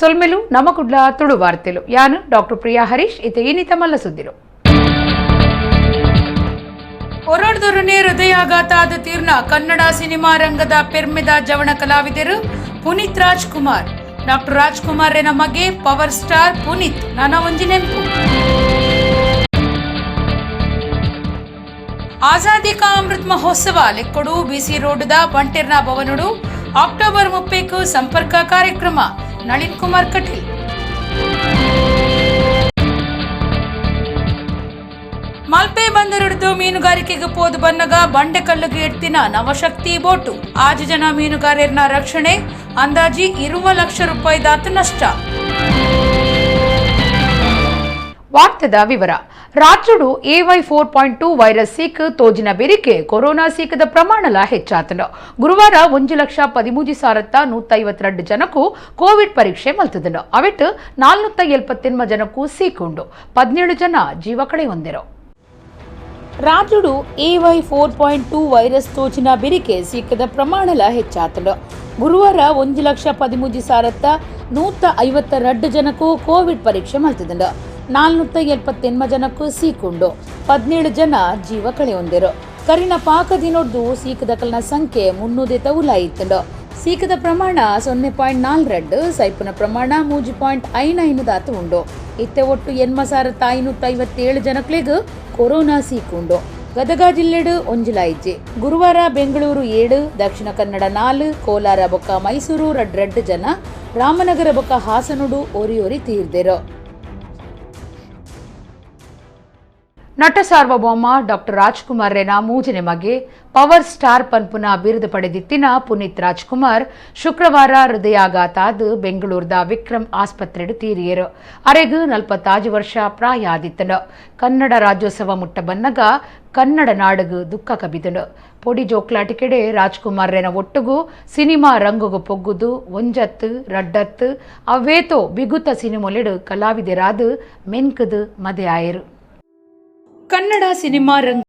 ಸೊಲ್ಮೆಲು ನಮಕುಡ್ಲ ತುಳು ವಾರ್ತೆಲು. ಯಾನು ಡಾಕ್ಟರ್ ಪ್ರಿಯಾ ಹರೀಶ್. ಇತ್ತೆ ಇನಿತ ಮಲ್ಲ ಸುದ್ದಿರು. ಹೊರಡ್ದೊರನೆ ಹೃದಯಾಘಾತ ಆದ ತೀರ್ನ ಕನ್ನಡ ಸಿನಿಮಾ ರಂಗದ ಪೆರ್ಮೆದ ಜವಣ ಕಲಾವಿದರು ಪುನೀತ್ ರಾಜ್ಕುಮಾರ್. ಡಾಕ್ಟರ್ ರಾಜ್ಕುಮಾರ್ ರೆನ ಮಗೆ ಪವರ್ ಸ್ಟಾರ್ ಪುನೀತ್ ನಾನ ಒಂಜಿ ನೆಂಪು. ಆಜಾದಿ ಕಾ ಅಮೃತ್ ಮಹೋತ್ಸವ ಲೆಕ್ಕೊಡು ಬಿಸಿ ರೋಡ್ದ ಬಂಟೆರ್ನ ಭವನಡು ಅಕ್ಟೋಬರ್ 30ಕ್ಕೆ ಸಂಪರ್ಕ ಕಾರ್ಯಕ್ರಮ. ನಳಿನ್ ಕುಮಾರ್ ಕಟೀಲ್. ಮಲ್ಪೆ ಬಂದರಿಡಿದು ಮೀನುಗಾರಿಕೆಗೆ ಪೋದು ಬನ್ನಗ ಬಂಡೆಕಲ್ಲುಗೆ ಎಡ್ತಿನ ನವಶಕ್ತಿ ಬೋಟು. 6 ಜನ ಮೀನುಗಾರರ ರಕ್ಷಣೆ, ಅಂದಾಜಿ 20 ಲಕ್ಷ ರೂಪಾಯಿ ದಾತು ನಷ್ಟ. ವಾರ್ತೆದ ವಿವರ. ರಾಜ್ಯಡು ಎವೈ 4.2 ವೈರಸ್ ಸೀಕ್ ತೋಜಿನ ಬೆರಿಕೆ ಕೊರೋನಾ ಸೀಕದ ಪ್ರಮಾಣಲ ಹೆಚ್ಚಾತನು. ಗುರುವಾರ 1,13,152 ಜನಕ್ಕೂ ಕೋವಿಡ್ ಪರೀಕ್ಷೆ ಮಲ್ತದನು. ಅವಿಟ್ಟು 478 ಜನಕ್ಕೂ ಸೀಕುಂಡು 17 ಜನ ಜೀವ ಕಳೆ ಹೊಂದಿರು. ರಾಜ್ಯಡು ಎವೈ 4.2 ವೈರಸ್ ತೋಚಿನ ಬೆರಿಕೆ ಸೀಕದ ಪ್ರಮಾಣಲ ಹೆಚ್ಚಾತನು. ಗುರುವಾರ 1,13,152 ಜನಕ್ಕೂ ಕೋವಿಡ್ ಪರೀಕ್ಷೆ ಮಲ್ತದನು. 478 ಜನಕ್ಕೂ ಸೀಕುಂಡು 17 ಜನ ಜೀವ ಕಳೆ ಹೊಂದಿರು. ಕರಿನ ಪಾಕ ದಿನೊಡ್ದು ಸೀಕದಕಲ್ನ ಸಂಖ್ಯೆ 300 ತವುಲಾಯಿತ್ತಂಡು. ಸೀಕದ ಪ್ರಮಾಣ 0.42, ಸೈಪುನ ಪ್ರಮಾಣ 3.59 ದಾತು ಉಂಡು. ಇತ್ತೆ ಒಟ್ಟು 8557 ಜನಕ್ಲೆಗ್ ಕೊರೋನಾ ಸೀಕುಂಡು. ಗದಗ ಜಿಲ್ಲೆಡು ಒಂಜಿಲಾಯಿಜ್ಜಿ. ಗುರುವಾರ ಬೆಂಗಳೂರು 7, ದಕ್ಷಿಣ ಕನ್ನಡ 4, ಕೋಲಾರ ಬೊಕ್ಕ ಮೈಸೂರು 2 ಜನ, ರಾಮನಗರ ಬೊಕ್ಕ ಹಾಸನುಡು ಒರಿ ಒರಿ ತೀರ್ದೆರು. ನಟ ಸಾರ್ವಭೌಮ ಡಾಕ್ಟರ್ ರಾಜ್ಕುಮಾರ್ ರೇನ ಮೂಜನೆ ಮಗೆ ಪವರ್ ಸ್ಟಾರ್ ಪನ್ಪುನ ಬಿರುದು ಪಡೆದಿತ್ತಿನ ಪುನೀತ್ ರಾಜ್ಕುಮಾರ್ ಶುಕ್ರವಾರ ಹೃದಯಾಘಾತ ಆದ್ ಬೆಂಗಳೂರದ ವಿಕ್ರಮ್ ಆಸ್ಪತ್ರೆಡು ತೀರಿಯರು. ಅರೆಗು 45 ವರ್ಷ ಪ್ರಾಯ ಆದಿತ್ತನು. ಕನ್ನಡ ರಾಜ್ಯೋತ್ಸವ ಮುಟ್ಟ ಬನ್ನಗ ಕನ್ನಡ ನಾಡುಗು ದುಃಖ ಕಬಿದನು. ಪೊಡಿ ಜೋಕ್ಲಾಟಿಕೆಡೆ ರಾಜ್ಕುಮಾರ್ ರೇನ ಒಟ್ಟುಗು ಸಿನಿಮಾ ರಂಗುಗು ಪೊಗ್ಗುದು ಒಂಜತ್ತು ರಡ್ಡತ್ತು ಅವೇತೋ ಬಿಗುತ ಸಿನಿಮೊಲೆಡು ಕಲಾವಿದರಾದ ಮೆನ್ಕದು ಮದೆ ಆಯರು. ಕನ್ನಡ ಸಿನಿಮಾ ರಂಗ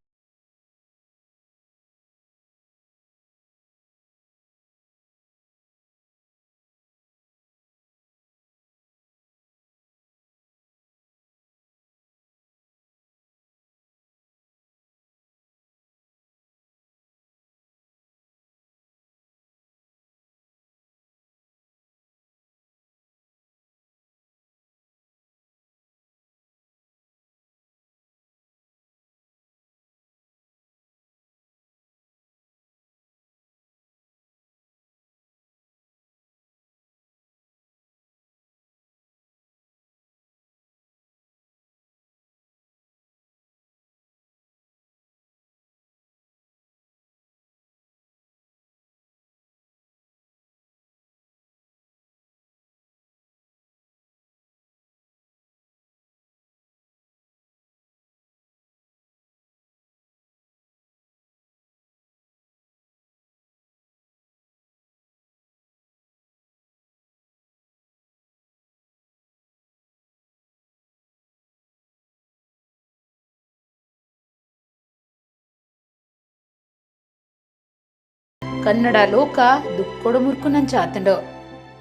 ಕನ್ನಡ ಲೋಕ ದುಕ್ಕೊಡು ಮುರ್ಕು ನಂಚಾತಂಡು.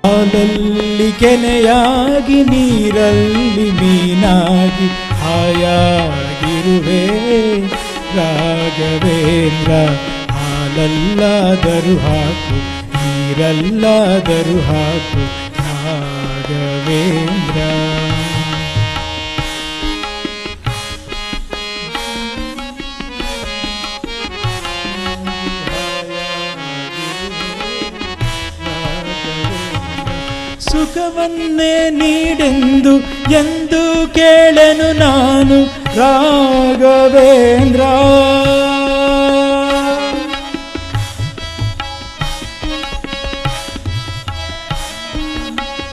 ಹಾಲಲ್ಲಿ ಕೆನೆಯಾಗಿ ನೀರಲ್ಲಿ ಮೀನಾಗಿ ಹಾಯಾಗಿರುವೆ ರಾಘವೇಂದ್ರ. ಹಾಲಲ್ಲಾದರೂ ಹಾಕು ನೀರಲ್ಲಾದರೂ ಹಾಕು ರಾಘವೇಂದ್ರ. ಸುಖವನ್ನೇ ನೀಡೆಂದು ಎಂದು ಕೇಳೆನು ನಾನು ರಾಘವೇಂದ್ರ.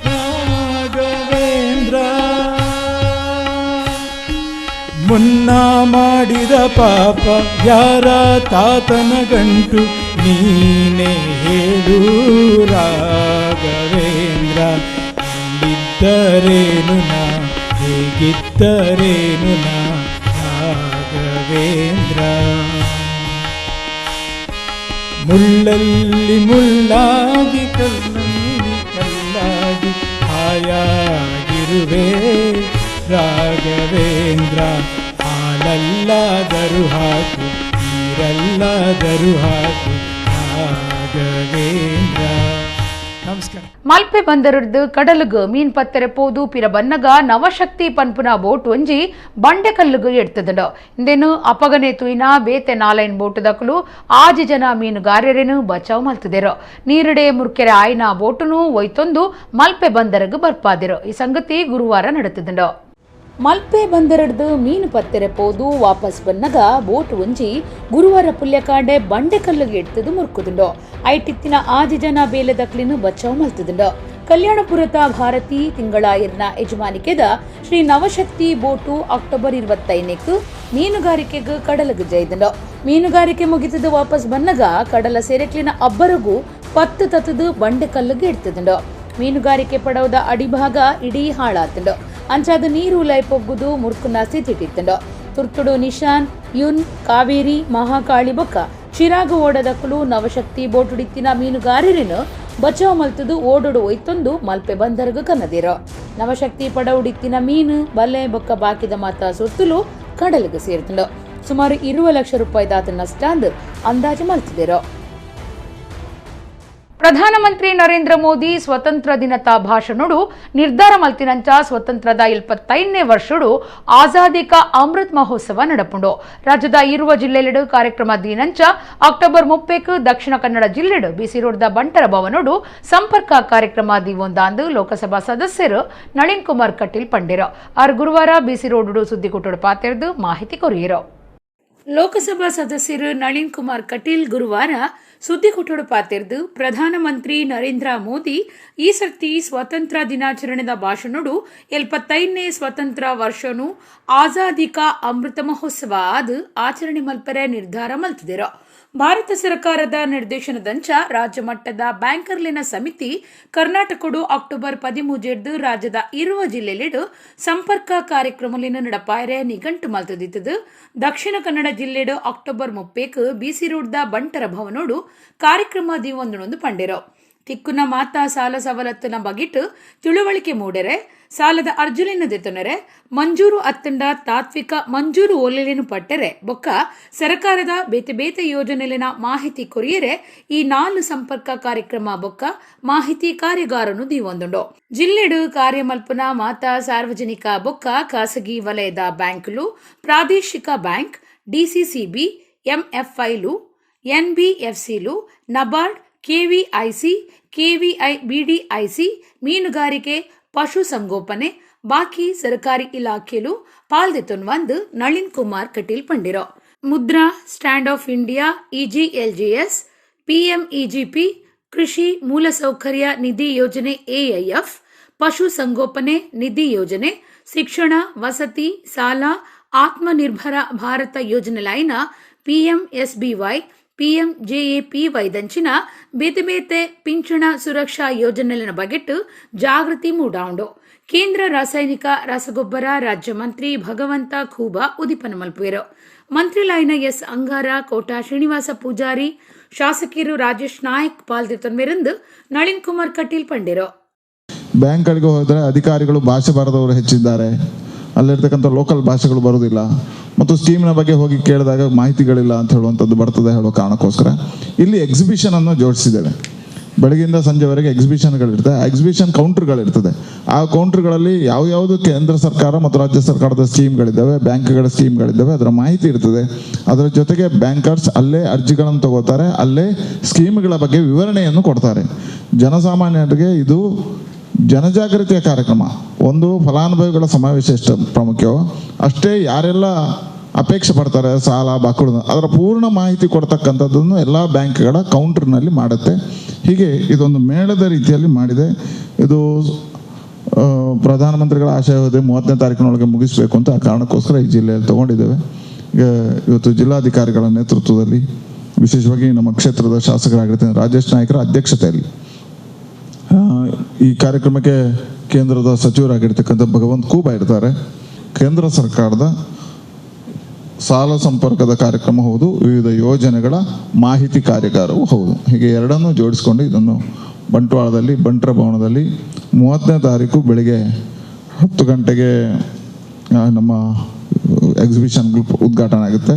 ರಾಘವೇಂದ್ರ ಮುನ್ನ ಮಾಡಿದ ಪಾಪ ಯಾರ ತಾತನ ಗಂಟು ನೀನೇ ಹೇಳು ರಾಘವೇಂದ್ರ. ಎಲ್ಲಿದ್ದರೇನು ನಾ ಹೇಗಿದ್ದರೇನು ನಾ ರಾಘವೇಂದ್ರ. ಮುಳ್ಳಲ್ಲಿ ಮುಳ್ಳಾಗಿ ಕಲ್ಲಲ್ಲಿ ಕಲ್ಲಾಗಿ ಹಾಯಾಗಿರುವೆ ಹಾಕುವೆ ರಾಘವೇಂದ್ರ, ಹಾಲಲ್ಲಾದರೂ ಹಾಕು ನೀರಲ್ಲಾದರೂ ಹಾಕು ರಾಘವೇಂದ್ರ. ನಮಸ್ಕಾರ. ಮಲ್ಪೆ ಬಂದರದ್ದು ಕಡಲುಗು ಮೀನ್ ಪತ್ತೆರೆ ಪೋದು ಪಿರ ಬನ್ನಗ ನವಶಕ್ತಿ ಪನ್ಪುನ ಬೋಟ್ ಒಂಜಿ ಬಂಡೆಕಲ್ಲುಗು ಎಡ್ತದಂಡು. ಇಂದೇನು ಅಪಗನೆ ತುಯಿನ ಬೇತೆ ನಾಲೈನ್ ಬೋಟು ದಕಲು 6 ಜನ ಮೀನುಗಾರರೇನು ಬಚಾವ್ ಮಲ್ತದೆರು. ನೀರುಡೆ ಮುರ್ಕೆರೆ ಆಯ್ನ ಬೋಟುನು ಒಯ್ತೊಂದು ಮಲ್ಪೆ ಬಂದರಗು ಬರ್ಪಾದಿರು. ಈ ಸಂಗತಿ ಗುರುವಾರ ನಡೆತದಂಡು. ಮಲ್ಪೆ ಬಂದರಡ್ದು ಮೀನು ಪತ್ತೆರೆ ಪೋದು ವಾಪಸ್ ಬನ್ನಗ ಬೋಟ್ ಒಂಜಿ ಗುರುವಾರ ಪುಲ್ಯಕಾಂಡೆ ಬಂಡೆಕಲ್ಲುಗೆ ಎಡ್ತದು ಮುರ್ಕುದುಂಡು. ಐಟಿತ್ತಿನ 6 ಜನ ಬೇಲೆದಕ್ಲಿನ ಬಚಾವ್ ಮಲ್ತದುಂಡು. ಕಲ್ಯಾಣಪುರದ ಭಾರತಿ ತಿಂಗಳಾಯರ್ನ ಯಜಮಾನಿಕೆದ ಶ್ರೀ ನವಶಕ್ತಿ ಬೋಟು ಅಕ್ಟೋಬರ್ 25ಕ್ಕೆ ಮೀನುಗಾರಿಕೆಗೆ ಕಡಲಗು ಜೈದುಂಡು. ಮೀನುಗಾರಿಕೆ ಮುಗಿತದು ವಾಪಸ್ ಬನ್ನಗ ಕಡಲ ಸೆರೆಕ್ಲಿನ ಅಬ್ಬರಗು 10 ತತ್ತದು ಬಂಡೆಕಲ್ಲುಗೆ ಎಡ್ತದುಂಡು. ಮೀನುಗಾರಿಕೆ ಪಡವದ ಅಡಿಭಾಗ ಇಡೀ ಹಾಳಾತುಂಡು. ಅಂಚಾದ ನೀರು ಲೈಪೊಗ್ಗುದು ಮುರ್ಕುನ ಸ್ಥಿತಿಟ್ಟಿತ್ತುಂಡು. ತುರ್ತುಡು ನಿಶಾನ್, ಯುನ್, ಕಾವೇರಿ, ಮಹಾಕಾಳಿ ಬೊಕ್ಕ ಚಿರಾಗು ಓಡದಕ್ಕಲು ನವಶಕ್ತಿ ಬೋಟುಡಿತ್ತಿನ ಮೀನುಗಾರರನ್ನು ಬಚಾವ್ ಮಲ್ತದು ಓಡೋಡು ಒಯ್ತೊಂದು ಮಲ್ಪೆ ಬಂದರ್ಗು ಕನ್ನದಿರು. ನವಶಕ್ತಿ ಪಡವುಡಿತ್ತಿನ ಮೀನು ಬಲೆ ಬೊಕ್ಕ ಬಾಕಿದ ಮಾತ ಸುತ್ತಲೂ ಕಡಲಿಗೆ ಸೇರ್ತುಂಡು. ಸುಮಾರು 20 ಲಕ್ಷ ರೂಪಾಯಿ ದಾತ ನಷ್ಟ ಅಂದು ಅಂದಾಜು ಮಲ್ತಿದಿರು. ಪ್ರಧಾನಮಂತ್ರಿ ನರೇಂದ್ರ ಮೋದಿ ಸ್ವತಂತ್ರ ದಿನದ ಭಾಷಣಡು ನಿರ್ಧಾರ ಮಲ್ತಿನಂಚ ಸ್ವತಂತ್ರದ 75ನೇ ವರ್ಷಡು ಆಜಾದಿ ಕಾ ಅಮೃತ್ ಮಹೋತ್ಸವ ನಡಪುಂಡು. ರಾಜ್ಯದ 20 ಜಿಲ್ಲೆಲೆಡು ಕಾರ್ಯಕ್ರಮ ದಿನಂಚ ಅಕ್ಟೋಬರ್ 30ಕ್ಕೆ ದಕ್ಷಿಣ ಕನ್ನಡ ಜಿಲ್ಲೆಡು ಬಿಸಿ ರೋಡ್ದ ಬಂಟರ ಭವನೋಡು ಸಂಪರ್ಕ ಕಾರ್ಯಕ್ರಮ ದಿವೊಂದಾಂದು ಲೋಕಸಭಾ ಸದಸ್ಯರು ನಳಿನ್ ಕುಮಾರ್ ಕಟೀಲ್ ಪಂಡಿರು. ಆರು ಗುರುವಾರ ಬಿಸಿ ರೋಡು ಸುದ್ದಿಕೂಟಡು ಪಾತೆರ್ದು ಮಾಹಿತಿ ಕೊರಿಯರು. ಲೋಕಸಭಾ ಸದಸ್ಯರು ನಳಿನ್ ಕುಮಾರ್ ಕಟೀಲ್ ಗುರುವಾರ ಸುದ್ದಿಕೂಟಡು ಪಾತೆರ್ದು ಪ್ರಧಾನಮಂತ್ರಿ ನರೇಂದ್ರ ಮೋದಿ ಈ ಸರ್ತಿ ಸ್ವತಂತ್ರ ದಿನಾಚರಣೆದ ಭಾಷಣಡು 75ನೇ ಸ್ವತಂತ್ರ ವರ್ಷನು ಆಜಾದಿ ಕಾ ಅಮೃತ ಮಹೋತ್ಸವ ಆದ್ ಆಚರಣೆ ಮಲ್ಪರೆ ನಿರ್ಧಾರ ಮಲ್ತಿದಿರು. ಭಾರತ ಸರ್ಕಾರದ ನಿರ್ದೇಶನದಂಚ ರಾಜ್ಯ ಮಟ್ಟದ ಬ್ಯಾಂಕರ್ಲಿನ ಸಮಿತಿ ಕರ್ನಾಟಕಡು ಅಕ್ಟೋಬರ್ 13 ರಾಜ್ಯದ 20 ಜಿಲ್ಲೆಲಿಡು ಸಂಪರ್ಕ ಕಾರ್ಯಕ್ರಮಲಿನ ನಡಪಾಯರೆ ನಿಘಂಟು ಮಲ್ತದಿತ್ತದು. ದಕ್ಷಿಣ ಕನ್ನಡ ಜಿಲ್ಲೆಡು ಅಕ್ಟೋಬರ್ 30ಕ್ಕೆ ಬಿಸಿ ರೋಡ್ದ ಬಂಟರ ಭವನೋಡು ಕಾರ್ಯಕ್ರಮ ದಿವೊಂದನೊಂದು ಪಂಡಿರು. ತಿಕ್ಕುನ ಮಾತಾ ಸಾಲ ಸವಲತ್ತುನ ಬಗಿಟ್ಟು ತಿಳುವಳಿಕೆ ಮೂಡೆರೆ, ಸಾಲದ ಅರ್ಜುಲಿನ ದೆತೊನರೆ, ಮಂಜೂರು ಅತ್ತಂಡ ತಾತ್ವಿಕ ಮಂಜೂರು ಓಲೆಲೇನು ಪಟ್ಟರೆ ಬೊಕ್ಕ ಸರ್ಕಾರದ ಬೇತೆ ಬೇತೆ ಯೋಜನೆಲಿನ ಮಾಹಿತಿ ಕೊರಿಯರೆ ಈ 4 ಸಂಪರ್ಕ ಕಾರ್ಯಕ್ರಮ ಬೊಕ್ಕ ಮಾಹಿತಿ ಕಾರ್ಯಾಗಾರನು ದೀವೊಂದುಂಡು. ಜಿಲ್ಲೆಡು ಕಾರ್ಯಮಲ್ಪುನ ಮಾತಾ ಸಾರ್ವಜನಿಕ ಬೊಕ್ಕ ಖಾಸಗಿ ವಲಯದ ಬ್ಯಾಂಕ್ಲು, ಪ್ರಾದೇಶಿಕ ಬ್ಯಾಂಕ್, ಡಿಸಿಸಿಬಿ, ಎಂಎಫ್ಐಲು, ಎನ್ಬಿಎಫ್ಸಿಲು, ನಬಾರ್ಡ್, ಕೆವಿಐಸಿ, ಕೆವಿಐ ಬಿಡಿಐಸಿ, ಮೀನುಗಾರಿಕೆ, ಪಶು ಸಂಗೋಪನೆ, ಬಾಕಿ ಸರ್ಕಾರಿ ಇಲಾಖೆಲು ಪಾಲ್ದೆತೊನ್ವಂದು Nalin Kumar Kateel ಪಂಡಿರೋ. Mudra, stand up India, ECLGS, PMEGP, ಕೃಷಿ ಮೂಲಸೌಕರ್ಯ ನಿಧಿ ಯೋಜನೆ ಎಐಎಫ್, ಪಶು ಸಂಗೋಪನೆ ನಿಧಿ ಯೋಜನೆ, ಶಿಕ್ಷಣ, ವಸತಿ, ಸಾಲ, ಆತ್ಮನಿರ್ಭರ ಭಾರತ ಯೋಜನೆ ಲೈನ ಪಿಎಂಎಸ್ಬಿವೈ, ಪಿಎಂಜೆಎಪಿವೈ ದಂಚಿನ ಬೇತೆ ಬೇತೆ ಪಿಂಚಣ ಸುರಕ್ಷಾ ಯೋಜನೆಲಿನ ಬಗೆಟ್ ಜಾಗೃತಿ ಮೂಡಾವುಂಡು. ಕೇಂದ್ರ ರಾಸಾಯನಿಕ ರಸಗೊಬ್ಬರ ರಾಜ್ಯ ಮಂತ್ರಿ ಭಗವಂತ ಖೂಬಾ ಉದಿಪನ ಮಲ್ಪುವೆರು. ಮಂತ್ರಿ ಲೈನ ಎಸ್ ಅಂಗಾರ, ಕೋಟಾ ಶ್ರೀನಿವಾಸ ಪೂಜಾರಿ, ಶಾಸಕಿರು ರಾಜೇಶ್ ನಾಯ್ಕ್ ಪಾಲ್ದಿರ್ತನ್ಮೆರಂದು ನಳಿನ್ ಕುಮಾರ್ ಕಟೀಲ್ ಪಂಡಿರು. ಬ್ಯಾಂಕ್ಗಳಿಗೆ ಹೋದರೆ ಅಧಿಕಾರಿಗಳು ಭಾಷೆ ಬಾರದವರು ಹೆಚ್ಚಿದ್ದಾರೆ, ಅಲ್ಲಿರ್ತಕ್ಕಂಥ ಲೋಕಲ್ ಭಾಷೆಗಳು ಬರೋದಿಲ್ಲ ಮತ್ತು ಸ್ಕೀಮ್ನ ಬಗ್ಗೆ ಹೋಗಿ ಕೇಳಿದಾಗ ಮಾಹಿತಿಗಳಿಲ್ಲ ಅಂತ ಹೇಳುವಂಥದ್ದು ಬರ್ತದೆ ಹೇಳೋ ಕಾರಣಕ್ಕೋಸ್ಕರ ಇಲ್ಲಿ ಎಕ್ಸಿಬಿಷನ್ ಅನ್ನು ಜೋಡಿಸಿದ್ದೇವೆ. ಬೆಳಗ್ಗೆಯಿಂದ ಸಂಜೆವರೆಗೆ ಎಕ್ಸಿಬಿಷನ್ಗಳಿರ್ತದೆ, ಎಕ್ಸಿಬಿಷನ್ ಕೌಂಟರ್ಗಳಿರ್ತದೆ. ಆ ಕೌಂಟರ್ಗಳಲ್ಲಿ ಯಾವ್ಯಾವುದು ಕೇಂದ್ರ ಸರ್ಕಾರ ಮತ್ತು ರಾಜ್ಯ ಸರ್ಕಾರದ ಸ್ಕೀಮ್ಗಳಿದ್ದಾವೆ, ಬ್ಯಾಂಕ್ಗಳ ಸ್ಕೀಮ್ಗಳಿದ್ದಾವೆ, ಅದರ ಮಾಹಿತಿ ಇರ್ತದೆ. ಅದರ ಜೊತೆಗೆ ಬ್ಯಾಂಕರ್ಸ್ ಅಲ್ಲೇ ಅರ್ಜಿಗಳನ್ನು ತಗೋತಾರೆ, ಅಲ್ಲೇ ಸ್ಕೀಮ್ಗಳ ಬಗ್ಗೆ ವಿವರಣೆಯನ್ನು ಕೊಡ್ತಾರೆ. ಜನಸಾಮಾನ್ಯರಿಗೆ ಇದು ಜನಜಾಗೃತಿಯ ಕಾರ್ಯಕ್ರಮ. ಒಂದು ಫಲಾನುಭವಿಗಳ ಸಮಾವೇಶ ಎಷ್ಟು ಪ್ರಾಮುಖ್ಯವೋ ಅಷ್ಟೇ ಯಾರೆಲ್ಲ ಅಪೇಕ್ಷೆ ಪಡ್ತಾರೆ ಸಾಲ ಬಾಕುಳು ಅದರ ಪೂರ್ಣ ಮಾಹಿತಿ ಕೊಡ್ತಕ್ಕಂಥದ್ದನ್ನು ಎಲ್ಲ ಬ್ಯಾಂಕ್ಗಳ ಕೌಂಟರ್ನಲ್ಲಿ ಮಾಡುತ್ತೆ. ಹೀಗೆ ಇದೊಂದು ಮೇಳದ ರೀತಿಯಲ್ಲಿ ಮಾಡಿದೆ. ಇದು ಪ್ರಧಾನಮಂತ್ರಿಗಳ ಆಶಯ ಹೋದೆ 30ನೇ ತಾರೀಕಿನೊಳಗೆ ಮುಗಿಸಬೇಕು ಅಂತ, ಆ ಕಾರಣಕ್ಕೋಸ್ಕರ ಈ ಜಿಲ್ಲೆಯಲ್ಲಿ ತಗೊಂಡಿದ್ದೇವೆ. ಈಗ ಇವತ್ತು ಜಿಲ್ಲಾಧಿಕಾರಿಗಳ ನೇತೃತ್ವದಲ್ಲಿ, ವಿಶೇಷವಾಗಿ ನಮ್ಮ ಕ್ಷೇತ್ರದ ಶಾಸಕರಾಗಿರ್ತಾರೆ ರಾಜೇಶ್ ನಾಯ್ಕರ ಅಧ್ಯಕ್ಷತೆಯಲ್ಲಿ ಈ ಕಾರ್ಯಕ್ರಮಕ್ಕೆ ಕೇಂದ್ರದ ಸಚಿವರಾಗಿರ್ತಕ್ಕಂಥ ಭಗವಂತ ಖೂಬಾ ಇರ್ತಾರೆ. ಕೇಂದ್ರ ಸರ್ಕಾರದ ಸಾಲ ಸಂಪರ್ಕದ ಕಾರ್ಯಕ್ರಮ ಹೌದು, ವಿವಿಧ ಯೋಜನೆಗಳ ಮಾಹಿತಿ ಕಾರ್ಯಾಗಾರವೂ ಹೌದು. ಹೀಗೆ ಎರಡನ್ನೂ ಜೋಡಿಸ್ಕೊಂಡು ಇದನ್ನು ಬಂಟ್ವಾಳದಲ್ಲಿ ಬಂಟರ ಭವನದಲ್ಲಿ 30ನೇ ತಾರೀಕು ಬೆಳಿಗ್ಗೆ 10 ಗಂಟೆಗೆ ನಮ್ಮ ಎಕ್ಸಿಬಿಷನ್ ಗ್ರೂಪ್ ಉದ್ಘಾಟನೆ ಆಗುತ್ತೆ.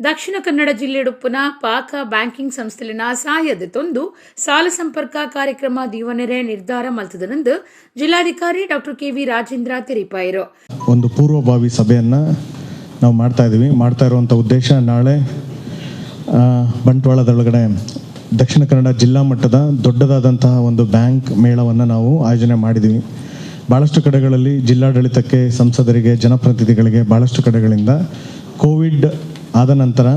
ದಕ್ಷಿಣ ಕನ್ನಡ ಜಿಲ್ಲೆಡುಪ್ಪುನ ಪಾಕ ಬ್ಯಾಂಕಿಂಗ್ ಸಂಸ್ಥೆಲಿನ ಸಾಯದ ತೊಂದು ಸಾಲ ಸಂಪರ್ಕ ಕಾರ್ಯಕ್ರಮ ದೀವನೆರೆ ನಿರ್ಧಾರ ಮಲ್ತದನೆಂದು ಜಿಲ್ಲಾಧಿಕಾರಿ ಡಾಕ್ಟರ್ ಕೆವಿ ರಾಜೇಂದ್ರ ತೆರಿಪಾಯರು. ಒಂದು ಪೂರ್ವಭಾವಿ ಸಭೆಯನ್ನು ನಾವು ಮಾಡ್ತಾ ಇದ್ದೀವಿ. ಮಾಡ್ತಾ ಇರುವಂಥ ಉದ್ದೇಶ, ನಾಳೆ ಬಂಟ್ವಾಳದೊಳಗಡೆ ದಕ್ಷಿಣ ಕನ್ನಡ ಜಿಲ್ಲಾ ಮಟ್ಟದ ದೊಡ್ಡದಾದಂತಹ ಒಂದು ಬ್ಯಾಂಕ್ ಮೇಳವನ್ನು ನಾವು ಆಯೋಜನೆ ಮಾಡಿದ್ದೀವಿ. ಭಾಳಷ್ಟು ಕಡೆಗಳಲ್ಲಿ ಜಿಲ್ಲಾಡಳಿತಕ್ಕೆ, ಸಂಸದರಿಗೆ, ಜನಪ್ರತಿನಿಧಿಗಳಿಗೆ ಭಾಳಷ್ಟು ಕಡೆಗಳಿಂದ ಕೋವಿಡ್ ಆದ ನಂತರ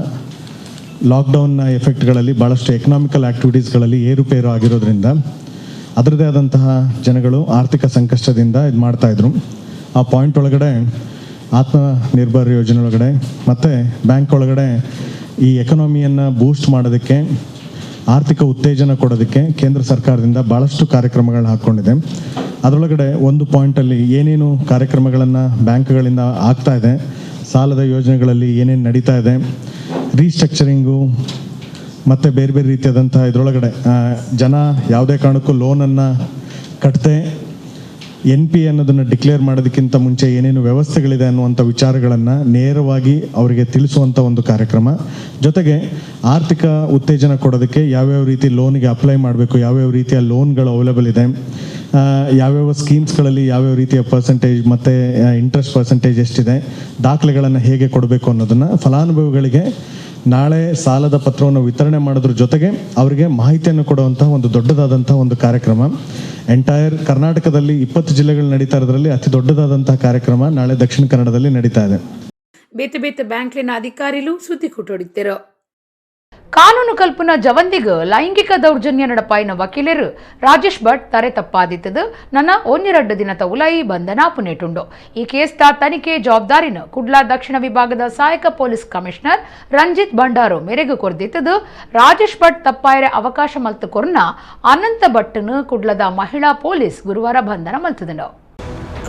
ಲಾಕ್ಡೌನ್ನ ಎಫೆಕ್ಟ್ಗಳಲ್ಲಿ ಭಾಳಷ್ಟು ಎಕನಾಮಿಕಲ್ ಆ್ಯಕ್ಟಿವಿಟೀಸ್ಗಳಲ್ಲಿ ಏರುಪೇರು ಆಗಿರೋದ್ರಿಂದ ಅದರದ್ದೇ ಆದಂತಹ ಜನಗಳು ಆರ್ಥಿಕ ಸಂಕಷ್ಟದಿಂದ ಇದು ಮಾಡ್ತಾಯಿದ್ರು. ಆ ಪಾಯಿಂಟ್ ಒಳಗಡೆ ಆತ್ಮನಿರ್ಭರ್ ಯೋಜನೆ ಒಳಗಡೆ ಮತ್ತು ಬ್ಯಾಂಕ್ ಒಳಗಡೆ ಈ ಎಕನಾಮಿಯನ್ನು ಬೂಸ್ಟ್ ಮಾಡೋದಕ್ಕೆ, ಆರ್ಥಿಕ ಉತ್ತೇಜನ ಕೊಡೋದಕ್ಕೆ ಕೇಂದ್ರ ಸರ್ಕಾರದಿಂದ ಭಾಳಷ್ಟು ಕಾರ್ಯಕ್ರಮಗಳನ್ನ ಹಾಕ್ಕೊಂಡಿದೆ. ಅದರೊಳಗಡೆ ಒಂದು ಪಾಯಿಂಟಲ್ಲಿ ಏನೇನು ಕಾರ್ಯಕ್ರಮಗಳನ್ನು ಬ್ಯಾಂಕ್ಗಳಿಂದ ಆಗ್ತಾ ಇದೆ, ಸಾಲದ ಯೋಜನೆಗಳಲ್ಲಿ ಏನೇನು ನಡೀತಾ ಇದೆ, ರೀಸ್ಟ್ರಕ್ಚರಿಂಗು ಮತ್ತು ಬೇರೆ ಬೇರೆ ರೀತಿಯಾದಂಥ ಇದರೊಳಗಡೆ ಜನ ಯಾವುದೇ ಕಾರಣಕ್ಕೂ ಲೋನನ್ನು ಕಟ್ಟದೆ ಎನ್‌ಪಿಎ ಅನ್ನೋದನ್ನು ಡಿಕ್ಲೇರ್ ಮಾಡೋದಕ್ಕಿಂತ ಮುಂಚೆ ಏನೇನು ವ್ಯವಸ್ಥೆಗಳಿದೆ ಅನ್ನುವಂಥ ವಿಚಾರಗಳನ್ನು ನೇರವಾಗಿ ಅವರಿಗೆ ತಿಳಿಸುವಂಥ ಒಂದು ಕಾರ್ಯಕ್ರಮ. ಜೊತೆಗೆ ಆರ್ಥಿಕ ಉತ್ತೇಜನ ಕೊಡೋದಕ್ಕೆ ಯಾವ್ಯಾವ ರೀತಿ ಲೋನಿಗೆ ಅಪ್ಲೈ ಮಾಡಬೇಕು, ಯಾವ್ಯಾವ ರೀತಿಯ ಲೋನ್ಗಳು ಅವೈಲೇಬಲ್ ಇದೆ, ಯಾವ್ಯಾವ ಸ್ಕೀಮ್ಸ್ಗಳಲ್ಲಿ ಯಾವ್ಯಾವ ರೀತಿಯ ಪರ್ಸೆಂಟೇಜ್ ಮತ್ತು ಇಂಟ್ರೆಸ್ಟ್ ಪರ್ಸೆಂಟೇಜ್ ಎಷ್ಟಿದೆ, ದಾಖಲೆಗಳನ್ನು ಹೇಗೆ ಕೊಡಬೇಕು ಅನ್ನೋದನ್ನು ಫಲಾನುಭವಿಗಳಿಗೆ ನಾಳೆ ಸಾಲದ ಪತ್ರವನ್ನು ವಿತರಣೆ ಮಾಡೋದ್ರ ಜೊತೆಗೆ ಅವರಿಗೆ ಮಾಹಿತಿಯನ್ನು ಕೊಡುವಂತಹ ಒಂದು ದೊಡ್ಡದಾದಂಥ ಒಂದು ಕಾರ್ಯಕ್ರಮ. ಎಂಟೈರ್ ಕರ್ನಾಟಕದಲ್ಲಿ 20 ಜಿಲ್ಲೆಗಳು ನಡೀತಾ ಇರೋದ್ರಲ್ಲಿ ಅತಿ ದೊಡ್ಡದಾದಂತಹ ಕಾರ್ಯಕ್ರಮ ನಾಳೆ ದಕ್ಷಿಣ ಕನ್ನಡದಲ್ಲಿ ನಡೀತಾ ಇದೆ. ಬೇತೆ ಬೇತೆ ಬ್ಯಾಂಕ್ಲಿನ ಅಧಿಕಾರಿಲು ಸುದ್ದಿ ಕೂಟೊಡಿತ್ತೆರು. ಕಾನೂನು ಕಲ್ಪನ ಜವಂದಿಗ್ ಲೈಂಗಿಕ ದೌರ್ಜನ್ಯ ನಡಪಾಯಿನ ವಕೀಲರು ರಾಜೇಶ್ ಭಟ್ ತರೆ ತಪ್ಪಾದಿತ್ತದು ನನ್ನ ಒಂದೆರಡು ದಿನದ ಉಲೈ ಬಂಧನ ಪುನೇಟುಂಡು. ಈ ಕೇಸ್ದ ತನಿಖೆ ಜವಾಬ್ದಾರಿನ ಕುಡ್ಲಾ ದಕ್ಷಿಣ ವಿಭಾಗದ ಸಹಾಯಕ ಪೊಲೀಸ್ ಕಮಿಷನರ್ ರಂಜಿತ್ ಭಂಡಾರು ಮೇರೆಗೆ ಕೊರ್ದಿತ್ತದು ರಾಜೇಶ್ ಭಟ್ ತಪ್ಪಾಯರೆ ಅವಕಾಶ ಮಲ್ತು ಕೊರ್ನ ಅನಂತ ಭಟ್ನ ಕುಡ್ಲದ ಮಹಿಳಾ ಪೊಲೀಸ್ ಗುರುವಾರ ಬಂಧನ ಮಲ್ತದನು.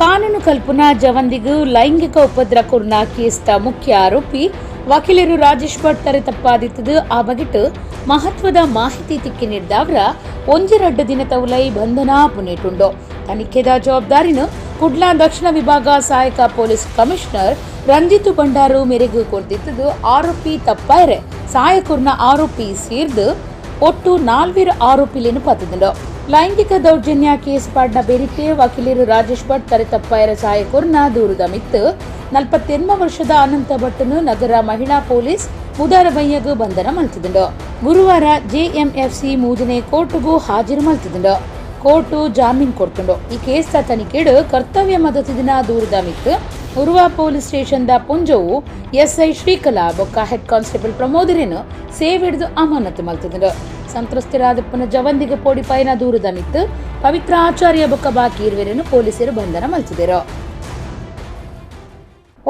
ಕಾನೂನು ಕಲ್ಪನಾ ಜವಂದಿಗೂ ಲೈಂಗಿಕ ಉಪದ್ರ ಕೊರ್ನ ಕೇಸ್ದ ಮುಖ್ಯ ಆರೋಪಿ ವಕೀಲರು ರಾಜೇಶ್ ಭಟ್ ತರೆ ತಪ್ಪಾದಿತ್ತದು. ಆ ಬಗೆಟ್ ಮಹತ್ವದ ಮಾಹಿತಿ ತಿಕ್ಕಿ ನೀಡಿದವರ ಒಂಜೆರಡ್ಡು ದಿನ ತೌಲೈ ಬಂಧನ ಪುನೇಟುಂಡು. ತನಿಖೆದ ಜವಾಬ್ದಾರಿನ ಕುಡ್ಲಾ ದಕ್ಷಿಣ ವಿಭಾಗ ಸಹಾಯಕ ಪೊಲೀಸ್ ಕಮಿಷನರ್ ರಂಜಿತ್ ಭಂಡಾರು ಮೇರೆಗೂ ಕೊರ್ದಿತ್ತದು ಆರೋಪಿ ತಪ್ಪಾಯರೆ ಸಹಾಯಕರ್ನ ಆರೋಪಿ ಸೇರ್ದು ಒಟ್ಟು 4 ಆರೋಪಿಲೇನು ಪತ್ತದುಂಡು. ಲೈಂಗಿಕ ದೌರ್ಜನ್ಯ ಕೇಸ್ ಪಾಡ್ನ ಬೇರಿಕೆ ವಕೀಲರು ರಾಜೇಶ್ ಭಟ್ ತರೆ ತಪ್ಪಾಯರ ಸಹಾಯಕರ್ನ ದೂರದ ಮಿತ್ತು 48 ವರ್ಷದ ಅನಂತ ಭಟ್ಟನು ನಗರ ಮಹಿಳಾ ಪೊಲೀಸ್ ಮುದಾರಬಯ್ಯಗೂ ಬಂಧನ ಮಲ್ತದುಂಡು. ಗುರುವಾರ ಜೆಎಂಎಫ್ಸಿ ಮೂಜನೆ ಕೋರ್ಟ್ಗೂ ಹಾಜರು ಮಲ್ತದುಂಡು. ಕೋರ್ಟು ಜಾಮೀನು ಕೊಡ್ತುಂಡು. ಈ ಕೇಸ್ ತನಿಖೆಡು ಕರ್ತವ್ಯ ಮದತಿದಿನ ದೂರದ ಮಿತ್ತು ಉರ್ವ ಪೊಲೀಸ್ ಸ್ಟೇಷನ್ the ಪುಂಜವು SI Srikala ಬೊಕ್ಕ ಹೆಡ್ ಕಾನ್ಸ್ಟೇಬಲ್ ಪ್ರಮೋದರೇನು ಸೇವೆ ಹಿಡಿದು ಅಮಾನತು ಮಲ್ತದುಂಡು. ಸಂತ್ರಸ್ತರಾದಪ್ಪನ ಜವಂದಿಗೆ ಪೋಡಿಪಾಯಿನ ದೂರದ ಮಿತ್ತು ಪವಿತ್ರ ಆಚಾರ್ಯ ಬೊಕ್ಕ ಬಾಕಿ ಇರುವೆರನ್ನು ಪೊಲೀಸರು ಬಂಧನ ಮಲ್ತಿದರು.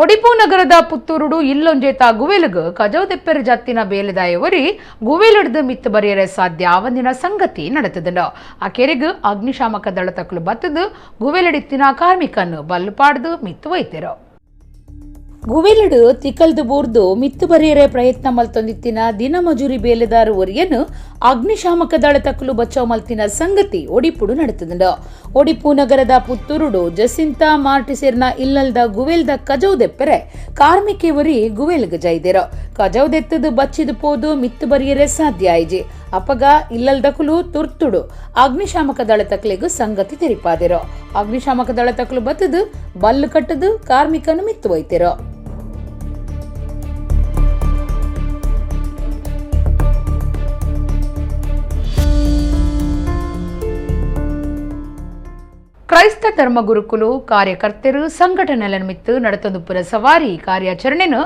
ಒಡಿಪು ನಗರದ ಪುತ್ತೂರುಡು ಇಲ್ಲೊಂಜೇತ ಗುವೆಲುಗು ಕಜೌದೆಪ್ಪೆರ ಜತ್ತಿನ ಬೇಲೆದಾಯವರಿ ಗುವೆಲಿಡ್ದು ಮಿತ್ತು ಬರೆಯರೆ ಸಾಧ್ಯ ಆವಂದಿನ ಸಂಗತಿ ನಡೆತದುಂಡು. ಆ ಕೆರೆಗು ಅಗ್ನಿಶಾಮಕ ದಳ ತಕ್ಕಲು ಬತ್ತದು ಗುವೆಲಡಿತ್ತಿನ ಕಾರ್ಮಿಕನ್ನು ಬಲ್ಲು ಪಾಡ್ದು ಮಿತ್ತು ಒಯ್ತಿರು. ಗುವೆಲಡು ತಿಕಲ್ದು ಬೋರ್ದು ಮಿತ್ತು ಬರೆಯರೆ ಪ್ರಯತ್ನ ಮಲ್ತೊಂದಿತ್ತಿನ ದಿನ ಮಜೂರಿ ಬೇಲೆದಾರು ಒರಿಯನ್ನು ಅಗ್ನಿಶಾಮಕ ದಳ ತಕ್ಕಲು ಬಚಾವ್ ಮಲ್ತಿನ ಸಂಗತಿ ಒಡಿಪುಡು ನಡೆತದುಂಡು. ಒಡಿಪು ನಗರದ ಪುತ್ತೂರುಡು ಜಸಿಂತಾ ಮಾರ್ಟಿಸೇರ್ನ ಇಲ್ಲಲ್ದ ಗುವೆಲ್ದ ಕಜೌದೆಪ್ಪರೆ ಕಾರ್ಮಿಕೆ ಒರಿ ಗುವೆಲ್ಗ್ ಜೈದಿರೋ. ಕಜೌದೆತ್ತದು ಬಚ್ಚಿದು ಪೋದು ಮಿತ್ತು ಬರಿಯರೆ ಸಾಧ್ಯ ಆಯ್ಜಿ. ಅಪಗ ಇಲ್ಲಲ್ದಕುಲು ತುರ್ತುಡು ಅಗ್ನಿಶಾಮಕ ದಳ ತಕ್ಕಲಿಗೂ ಸಂಗತಿ ತೆರಿಪಾದಿರೋ. ಅಗ್ನಿಶಾಮಕ ದಳ ತಕ್ಕಲು ಬತ್ತದು ಬಲ್ಲು ಕಟ್ಟದು ಕಾರ್ಮಿಕನು ಮಿತ್ತು ಒಯ್ತಿರೋ. ಕ್ರೈಸ್ತ ಧರ್ಮ ಗುರುಕುಲು ಕಾರ್ಯಕರ್ತರು ಸಂಘಟನೆಗಳ ನಿಮಿತ್ತ ನಡೆತೊಂದುಪುರ ಸವಾರಿ ಕಾರ್ಯಾಚರಣೆಯನ್ನು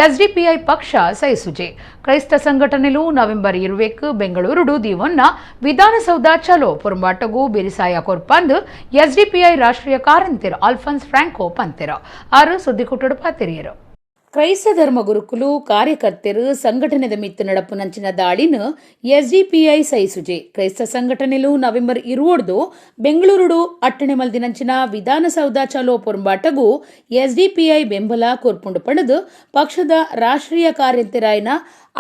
ಎಸ್ಡಿಪಿಐ ಪಕ್ಷ ಸಹಿಸುಜೆ. ಕ್ರೈಸ್ತ ಸಂಘಟನೆಲು ನವೆಂಬರ್ 20 ಬೆಂಗಳೂರುಡು ದೀವನ್ನ ವಿಧಾನಸೌಧ ಚಲೋ ಪೊರಂಬಾಟಗೂ ಬೆರಿಸಾಯ ಕೊರ್ಪಂದು ಎಸ್ಡಿಪಿಐ ರಾಷ್ಟ್ರೀಯ ಕಾರಂತಿರು ಅಲ್ಫನ್ಸ್ ಫ್ರಾಂಕೋ ಪಂತೆರು ಆರು ಸುದ್ದಿಕುಟ್ಟಡು ಪಾತಿರಿಯರು. ಕ್ರೈಸ್ತ ಧರ್ಮ ಗುರುಕುಲು ಕಾರ್ಯಕರ್ತರು ಸಂಘಟನೆದ ಮಿತ್ತು ನಡಪುನಂಚಿನ ದಾಳಿನ ಎಸ್ಡಿಪಿಐ ಸಹಿಸುಜೆ. ಕ್ರೈಸ್ತ ಸಂಘಟನೆಲು ನವೆಂಬರ್ 20 ಬೆಂಗಳೂರುಡು ಅಟ್ಟಣೆ ಮಲ್ದಿನಂಚಿನ ವಿಧಾನಸೌಧ ಚಲೋ ಪೊರಂಬಾಟಗೂ ಎಸ್ಡಿಪಿಐ ಬೆಂಬಲ ಕೊರ್ಪುಂಡು ಪಣದು ಪಕ್ಷದ ರಾಷ್ಟ್ರೀಯ ಕಾರ್ಯಂತೆರಾಯನ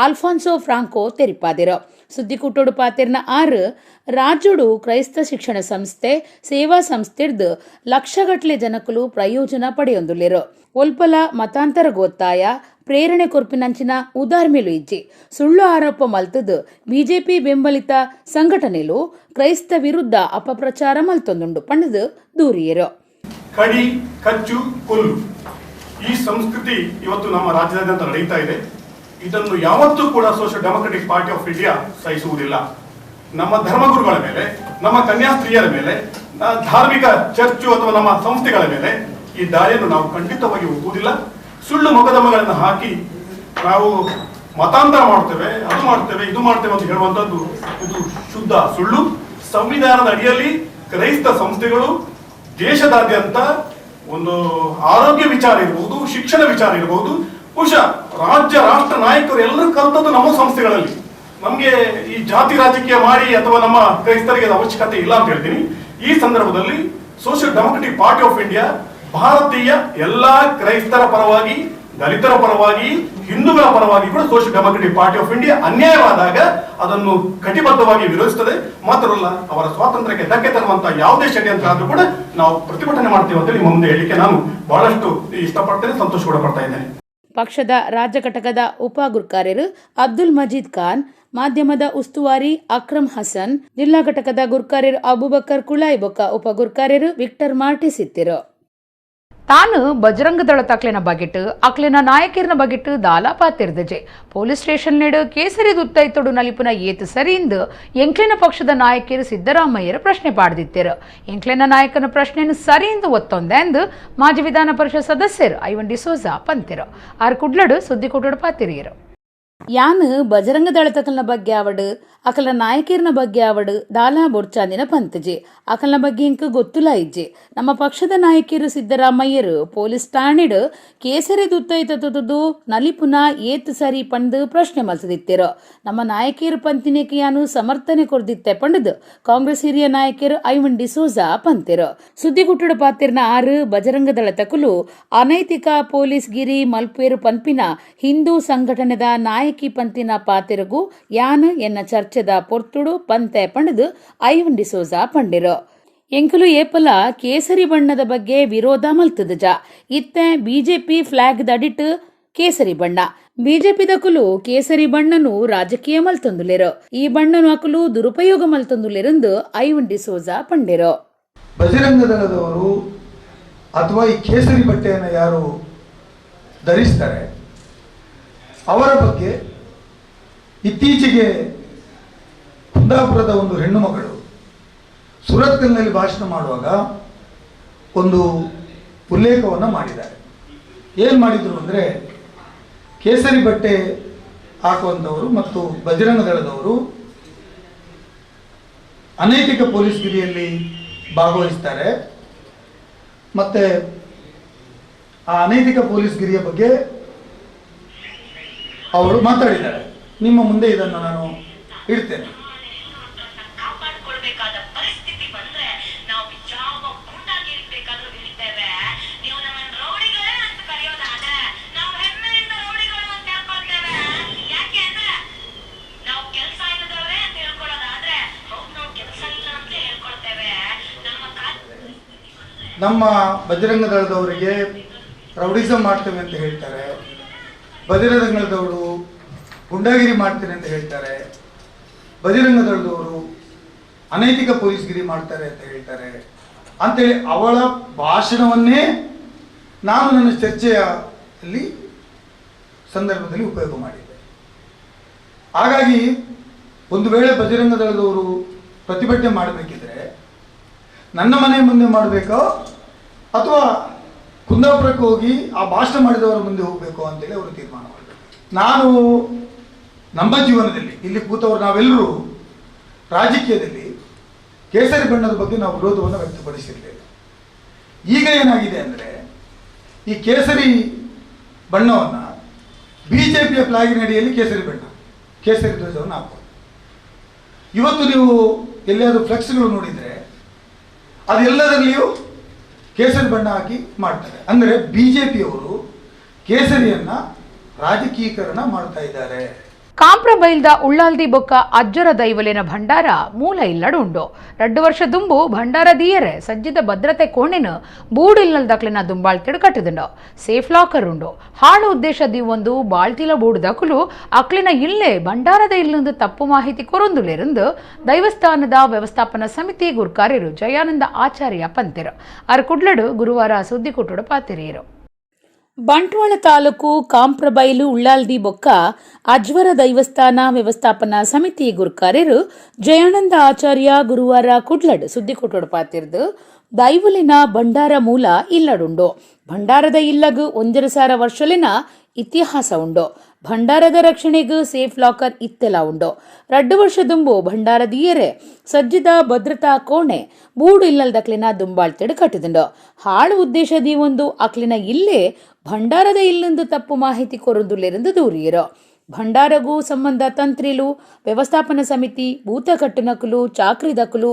ಆಲ್ಫಾನ್ಸೋ ಫ್ರಾಂಕೋ ತೆರಿಪಾದಿರು. ಸುದ್ದಿಕೂಟೋಡು ಪಾತೆರ್ನ ಆರು ರಾಜ್ಯಡು ಕ್ರೈಸ್ತ ಶಿಕ್ಷಣ ಸಂಸ್ಥೆ ಸೇವಾ ಸಂಸ್ಥೆರ್ದು ಲಕ್ಷಗಟ್ಲೆ ಜನಕುಲು ಪ್ರಯೋಜನ ಪಡೆಯೊಂದುಲ್ಲೆರು. ಒಲ್ಪಲ ಮತಾಂತರ ಗೊತ್ತಾಯ ಪ್ರೇರಣೆ ಕೊರ್ಪಿನಂಚಿನ ಉದಾರ್ಮೆಲು ಇಜ್ಜಿ. ಸುಳ್ಳು ಆರೋಪ ಮಲ್ತದು ಬಿಜೆಪಿ ಬೆಂಬಲಿತ ಸಂಘಟನೆಲು ಕ್ರೈಸ್ತ ವಿರುದ್ಧ ಅಪಪ್ರಚಾರ ಮಲ್ತೊಂದುಂಡು ಪಂಡದು ದೂರಿಯರು. ಕಡಿ, ಕಚ್ಚು, ಕೊಲ್ಲು ಈ ಸಂಸ್ಕೃತಿ ಇವತ್ತು ನಮ್ಮ ರಾಜ್ಯದಾದ್ಯಂತ ನಡೀತಾ ಇದೆ. ಇದನ್ನು ಯಾವತ್ತೂ ಕೂಡ Social Democratic Party of India ಸಹಿಸುವುದಿಲ್ಲ. ನಮ್ಮ ಧರ್ಮಗುರುಗಳ ಮೇಲೆ, ನಮ್ಮ ಕನ್ಯಾಸ್ತ್ರೀಯರ ಮೇಲೆ, ಧಾರ್ಮಿಕ ಚರ್ಚು ಅಥವಾ ನಮ್ಮ ಸಂಸ್ಥೆಗಳ ಮೇಲೆ ಈ ದಾಳಿಯನ್ನು ನಾವು ಖಂಡಿತವಾಗಿ ಒಪ್ಪುವುದಿಲ್ಲ. ಸುಳ್ಳು ಮೊಕದ್ದಮೆಗಳನ್ನು ಹಾಕಿ ನಾವು ಮತಾಂತರ ಮಾಡ್ತೇವೆ, ಅದು ಮಾಡ್ತೇವೆ, ಇದು ಮಾಡ್ತೇವೆ ಅಂತ ಹೇಳುವಂತದ್ದು ಇದು ಶುದ್ಧ ಸುಳ್ಳು. ಸಂವಿಧಾನದ ಅಡಿಯಲ್ಲಿ ಕ್ರೈಸ್ತ ಸಂಸ್ಥೆಗಳು ದೇಶದಾದ್ಯಂತ ಒಂದು ಆರೋಗ್ಯ ವಿಚಾರ ಇರಬಹುದು, ಶಿಕ್ಷಣ ವಿಚಾರ ಇರಬಹುದು, ಬಹುಶಃ ರಾಜ್ಯ ರಾಷ್ಟ್ರ ನಾಯಕರು ಎಲ್ಲರೂ ಕಲ್ತದ್ದು ನಮ್ಮ ಸಂಸ್ಥೆಗಳಲ್ಲಿ. ನಮ್ಗೆ ಈ ಜಾತಿ ರಾಜಕೀಯ ಮಾಡಿ ಅಥವಾ ನಮ್ಮ ಕ್ರೈಸ್ತರಿಗೆ ಅದು ಅವಶ್ಯಕತೆ ಇಲ್ಲ ಅಂತ ಹೇಳ್ತೀನಿ. ಈ ಸಂದರ್ಭದಲ್ಲಿ Social Democratic Party of India ಭಾರತೀಯ ಎಲ್ಲಾ ಕ್ರೈಸ್ತರ ಪರವಾಗಿ, ದಲಿತರ ಪರವಾಗಿ, ಹಿಂದೂಗಳ ಪರವಾಗಿ ಕೂಡ Social Democratic Party of India ಅನ್ಯಾಯವಾದಾಗ ಅದನ್ನು ಕಟಿಬದ್ಧವಾಗಿ ವಿರೋಧಿಸುತ್ತದೆ. ಮಾತ್ರವಲ್ಲ, ಅವರ ಸ್ವಾತಂತ್ರ್ಯಕ್ಕೆ ಧಕ್ಕೆ ತರುವಂತಹ ಯಾವುದೇ ಷಡ್ಯಂತ್ರ ಆದ್ರೂ ಕೂಡ ನಾವು ಪ್ರತಿಭಟನೆ ಮಾಡ್ತೀವಿ ಅಂತ ನಿಮ್ಮ ಮುಂದೆ ಹೇಳಲಿಕ್ಕೆ ನಾನು ಬಹಳಷ್ಟು ಇಷ್ಟಪಡ್ತೇನೆ, ಸಂತೋಷ ಕೂಡ ಪಡ್ತಾ ಇದ್ದೇನೆ. ಪಕ್ಷದ ರಾಜ್ಯ ಘಟಕದ ಉಪ ಗುರ್ಕಾರ್ಯರು ಅಬ್ದುಲ್ ಮಜೀದ್ ಖಾನ್, ಮಾಧ್ಯಮದ ಉಸ್ತುವಾರಿ ಅಕ್ರಮ್ ಹಸನ್, ಜಿಲ್ಲಾ ಘಟಕದ ಗುರ್ಕಾರ್ಯರು ಅಬುಬಕರ್ ಕುಳಾಯ್ ಬೊಕ್ಕ ಉಪ ಗುರ್ಕಾರ್ಯರು ವಿಕ್ಟರ್ ಮಾರ್ಟಿಸ್ ಇತ್ತಿರು. ತಾನು ಬಜರಂಗ ದಳ ತಕ್ಲೆನ ಬಗೆಟ್ ಅಕ್ಲೆನ ನಾಯಕಿರ್ನ ಬಗೆಟ್ ದಾಲ ಪಾತಿರ್ದಜೆ. ಪೊಲೀಸ್ ಸ್ಟೇಷನ್ ನೆಡು ಕೇಸರಿ ದುತ್ತೈತೊಡು ನಲಿಪುನ ಏತು ಸರಿಂದು ಎಂಕ್ಲೆನ ಪಕ್ಷದ ನಾಯಕಿಯರು ಸಿದ್ದರಾಮಯ್ಯರ ಪ್ರಶ್ನೆ ಪಾಡ್ದಿತ್ತಿರು. ಎಂಕ್ಲೆನ ನಾಯಕನ ಪ್ರಶ್ನೆಯನ್ನು ಸರಿಯಿಂದ ಒತ್ತೊಂದೆ ಎಂದು ಮಾಜಿ ವಿಧಾನ ಪರಿಷತ್ ಸದಸ್ಯರು ಐವನ್ ಡಿಸೋಜಾ ಪಂತಿರು. ಆರ್ ಕುಡ್ಲಡು ಸುದ್ದಿ ಕೊಟ್ಟಡು ಪಾತಿರಿಯರು. ಯಾನು ಬಜರಂಗ ದಳತಕಲ್ನ ಬಗ್ಗೆ ಆವಡು, ಅಕಲ ನಾಯಕಿರ್ನ ಬಗ್ಗೆ ಆವಡು ದಾಲಾ ಬೊಡ್ಚಾಂದಿನ ಪಂತಜೆ. ಅಕಲ್ನ ಬಗ್ಗೆ ಇಂಕ ಗೊತ್ತುಲ ಇಜ್ಜೆ. ನಮ್ಮ ಪಕ್ಷದ ನಾಯಕಿಯರು ಸಿದ್ದರಾಮಯ್ಯರು ಪೊಲೀಸ್ ಠಾಣೆಡು ಕೇಸರಿ ದುತ್ತೈತದ್ದು ನಲಿಪುನ ಏತ್ ಸರಿ ಪಂದು ಪ್ರಶ್ನೆ ಮಲ್ತದಿತ್ತಿರು. ನಮ್ಮ ನಾಯಕಿಯರು ಪಂತಿನೇಕ ಯಾನು ಸಮರ್ಥನೆ ಕೊರ್ದಿತ್ತೆ ಪಂಡದು ಕಾಂಗ್ರೆಸ್ ಹಿರಿಯ ನಾಯಕಿಯರು ಐವನ್ ಡಿಸೋಜಾ ಪಂತಿರು. ಸುದ್ದಿಗುಟ್ಟುಡು ಪಾತಿರ್ನ ಆರು ಬಜರಂಗ ದಳ ತಕುಲು ಅನೈತಿಕ ಪೊಲೀಸ್ ಗಿರಿ ಮಲ್ಪೇರು ಪನ್ಪಿನ ಹಿಂದೂ ಸಂಘಟನೆದ ನಾಯಕಿ ಪಂತಿನ ಪಾತಿರಗು ಯಾನು ಎನ್ನ ಚರ್ಚೆದ ಪೊರ್ತುಡು ಪಂತೆ ಪಂಡದು ಐವನ್ ಡಿಸೋಜಾ ಪಂಡಿರು. ಎಂಕುಲು ಏಪಲ ಕೇಸರಿ ಬಣ್ಣದ ಬಗ್ಗೆ ವಿರೋಧ ಮಲ್ತದಜ. ಇತ್ತೆ ಬಿಜೆಪಿ ಫ್ಲಾಗ್ ದಡಿಟ್ ಕೇಸರಿ ಬಣ್ಣ. ಬಿಜೆಪಿ ದಕುಲು ಕೇಸರಿ ಬಣ್ಣನು ರಾಜಕೀಯ ಮಲ್ತೊಂದುಲೆರು. ಈ ಬಣ್ಣನು ಅಕುಲು ದುರುಪಯೋಗ ಮಲ್ತೊಂದುಲೆರೆಂದು ಐವನ್ ಡಿಸೋಜಾ ಪಂಡಿರು. ಬಜರಂಗ ದಳದವರು ಅಥವಾ ಈ ಕೇಸರಿ ಬಟ್ಟೆಯನ್ನು ಯಾರು ಧರಿಸ್ತಾರೆ ಅವರ ಬಗ್ಗೆ ಇತ್ತೀಚೆಗೆ ಕುಂದಾಪುರದ ಒಂದು ಹೆಣ್ಣು ಮಗಳು ಸುರತ್ಕಲ್ನಲ್ಲಿ ಭಾಷಣ ಮಾಡುವಾಗ ಒಂದು ಉಲ್ಲೇಖವನ್ನು ಮಾಡಿದ್ದಾರೆ. ಏನು ಮಾಡಿದರು ಅಂದರೆ, ಕೇಸರಿ ಬಟ್ಟೆ ಹಾಕುವಂಥವರು ಮತ್ತು ಬಜರಂಗ ದಳದವರು ಅನೈತಿಕ ಪೊಲೀಸ್ಗಿರಿಯಲ್ಲಿ ಭಾಗವಹಿಸ್ತಾರೆ ಮತ್ತು ಆ ಅನೈತಿಕ ಪೊಲೀಸ್ಗಿರಿಯ ಬಗ್ಗೆ ಅವರು ಮಾತಾಡಿದ್ದಾರೆ. ನಿಮ್ಮ ಮುಂದೆ ಇದನ್ನು ನಾನು ಇಡ್ತೇನೆ. ಕಾಪಾಡ್ಕೊಳ್ಬೇಕಾದ ಪರಿಸ್ಥಿತಿ ಬಂದ್ರೆ ನಾವು ಯಾವ ಗುಂಡಾಗಿರಿ ಬೇಕಾದ್ರೂ ಹಿಡಿತೇವೆ. ನೀವು ನಮ್ಮನ್ನ ರೌಡಿಗಳೇ ಅಂತ ಕರೆಯೋದಾದ್ರೆ ನಾವು ಹೆಮ್ಮೆಯಿಂದ ರೌಡಿಗಳು ಅಂತ ಹೇಳ್ಕೊಳ್ತೇವೆ. ಯಾಕೆ ಅಂದ್ರೆ ನಾವು ಕೆಲಸ ಇಲ್ಲದವರೇ ಅಂತ ಹೇಳ್ಕೊಳ್ಳೋದಾದ್ರೆ ಹೌದು, ನಾವು ಕೆಲಸ ಇಲ್ಲ ಅಂತ ಹೇಳ್ಕೊಳ್ತೇವೆ. ನಮ್ಮ ನಮ್ಮ ಬಜರಂಗ ದಳದವರಿಗೆ ರೌಡಿಸಮ್ ಮಾಡ್ತೇವೆ ಅಂತ ಹೇಳ್ತಾರೆ, ಬಜರಂಗ ದಳದವರು ಗುಂಡಾಗಿರಿ ಮಾಡ್ತೇನೆ ಅಂತ ಹೇಳ್ತಾರೆ, ಬಜರಂಗ ದಳದವರು ಅನೈತಿಕ ಪೊಲೀಸ್ಗಿರಿ ಮಾಡ್ತಾರೆ ಅಂತ ಹೇಳ್ತಾರೆ ಅಂತೇಳಿ ಅವಳ ಭಾಷಣವನ್ನೇ ನಾನು ನನ್ನ ಚರ್ಚೆಯಲ್ಲಿ ಸಂದರ್ಭದಲ್ಲಿ ಉಪಯೋಗ ಮಾಡಿದ್ದೆ. ಹಾಗಾಗಿ ಒಂದು ವೇಳೆ ಬಜರಂಗ ದಳದವರು ಪ್ರತಿಭಟನೆ ಮಾಡಬೇಕಿದ್ರೆ ನನ್ನ ಮನೆ ಮುಂದೆ ಮಾಡಬೇಕೋ ಅಥವಾ ಕುಂದಾಪುರಕ್ಕೆ ಹೋಗಿ ಆ ಭಾಷಣ ಮಾಡಿದವರ ಮುಂದೆ ಹೋಗಬೇಕು ಅಂತೇಳಿ ಅವರು ತೀರ್ಮಾನ ಮಾಡಬೇಕು. ನಾನು ನಮ್ಮ ಜೀವನದಲ್ಲಿ ಇಲ್ಲಿ ಕೂತವರು ನಾವೆಲ್ಲರೂ ರಾಜಕೀಯದಲ್ಲಿ ಕೇಸರಿ ಬಣ್ಣದ ಬಗ್ಗೆ ನಾವು ವಿರೋಧವನ್ನು ವ್ಯಕ್ತಪಡಿಸಿರಲಿಲ್ಲ. ಈಗ ಏನಾಗಿದೆ ಅಂದರೆ, ಈ ಕೇಸರಿ ಬಣ್ಣವನ್ನು ಬಿಜೆಪಿಯ ಫ್ಲಾಗಿನಡಿಯಲ್ಲಿ ಕೇಸರಿ ಬಣ್ಣ, ಕೇಸರಿ ಧ್ವಜವನ್ನು ಹಾಕೋದು. ಇವತ್ತು ನೀವು ಎಲ್ಲಿಯಾದರೂ ಫ್ಲೆಕ್ಸ್ಗಳು ನೋಡಿದರೆ ಅದೆಲ್ಲದರಲ್ಲಿಯೂ ಕೇಸರಿ ಬಣ್ಣ ಹಾಕಿ ಮಾಡ್ತಾರೆ. ಅಂದರೆ ಬಿ ಜೆ ಪಿಯವರು ಕೇಸರಿಯನ್ನು ರಾಜಕೀಕರಣ ಮಾಡ್ತಾ ಇದ್ದಾರೆ. ಕಾಂಪ್ರಬೈಲ್ದ ಉಳ್ಳಾಲ್ದಿ ಬೊಕ್ಕ ಅಜ್ಜರ ದೈವಲಿನ ಭಂಡಾರ ಮೂಲ ಇಲ್ಲಡು ಉಂಡು. 2 ವರ್ಷ ದುಂಬು ಭಂಡಾರ ದೀಯರೆ ಸಜ್ಜಿದ ಭದ್ರತೆ ಕೋಣೆನ ಬೂಡಿಲ್ಲದಕ್ಲಿನ ದುಂಬಾಳ್ತಿಡು ಕಟ್ಟದುಂಡು. ಸೇಫ್ ಲಾಕರ್ ಉಂಡು. ಹಾಳು ಉದ್ದೇಶ ದೀವೊಂದು ಬಾಳ್ತಿಲ ಬೂಡುದಕುಲು ಅಕ್ಲಿನ ಇಲ್ಲೇ ಭಂಡಾರದ ಇಲ್ಲೊಂದು ತಪ್ಪು ಮಾಹಿತಿ ಕೊರೊಂದುಲೆರಂದು ದೈವಸ್ಥಾನದ ವ್ಯವಸ್ಥಾಪನಾ ಸಮಿತಿ ಗುರ್ಕಾರ್ಯರು ಜಯಾನಂದ ಆಚಾರ್ಯ ಪಂತೆರು ಅರ್ ಕುಡ್ಲಡು ಗುರುವಾರ ಸುದ್ದಿ ಕೊಟ್ಟುಡು ಪಾತಿರಿಯರು. ಬಂಟ್ವಾಳ ತಾಲೂಕು ಕಾಂಪ್ರಬೈಲು ಉಳ್ಳಾಲ್ದಿ ಬೊಕ್ಕ ಅಜ್ವರ ದೈವಸ್ಥಾನ ವ್ಯವಸ್ಥಾಪನಾ ಸಮಿತಿ ಗುರ್ಕಾರ್ಯರು ಜಯಾನಂದ ಆಚಾರ್ಯ ಗುರುವಾರ ಕುಡ್ಲಡ್ ಸುದ್ದಿ ಕೊಟ್ಟೊಡು ಪಾತಿರ್ದು ದೈವಲಿನ ಭಂಡಾರ ಮೂಲ ಇಲ್ಲಡುಂಡು. ಭಂಡಾರದ ಇಲ್ಲಗು 1.5 ವರ್ಷಲಿನ ಇತಿಹಾಸ ಉಂಡು. ಭಂಡಾರದ ರಕ್ಷಣೆಗೂ ಸೇಫ್ ಲಾಕರ್ ಇತ್ತೆಲ ಉಂಡು. 2 ವರ್ಷ ದುಂಬು ಭಂಡಾರದಿಯರೆ ಸಜ್ಜಿದ ಭದ್ರತಾ ಕೋಣೆ ಬೂಡು ಇಲ್ಲಲ್ದಕ್ಲಿನ ದುಂಬಾಳ್ತಿಡು ಕಟ್ಟಿದುಂಡು. ಹಾಳು ಉದ್ದೇಶದಿ ಒಂದು ಅಕ್ಲಿನ ಇಲ್ಲೇ ಭಂಡಾರದ ಇಲ್ಲೊಂದು ತಪ್ಪು ಮಾಹಿತಿ ಕೊರೊಂದುಲ್ಲೆರಂದು ದೂರಿಯರು. ಭಂಡಾರಗೂ ಸಂಬಂಧ ತಂತ್ರಿಲು, ವ್ಯವಸ್ಥಾಪನಾ ಸಮಿತಿ, ಭೂತಕಟ್ಟುನಕುಲು, ಚಾಕ್ರಿದಕುಲು,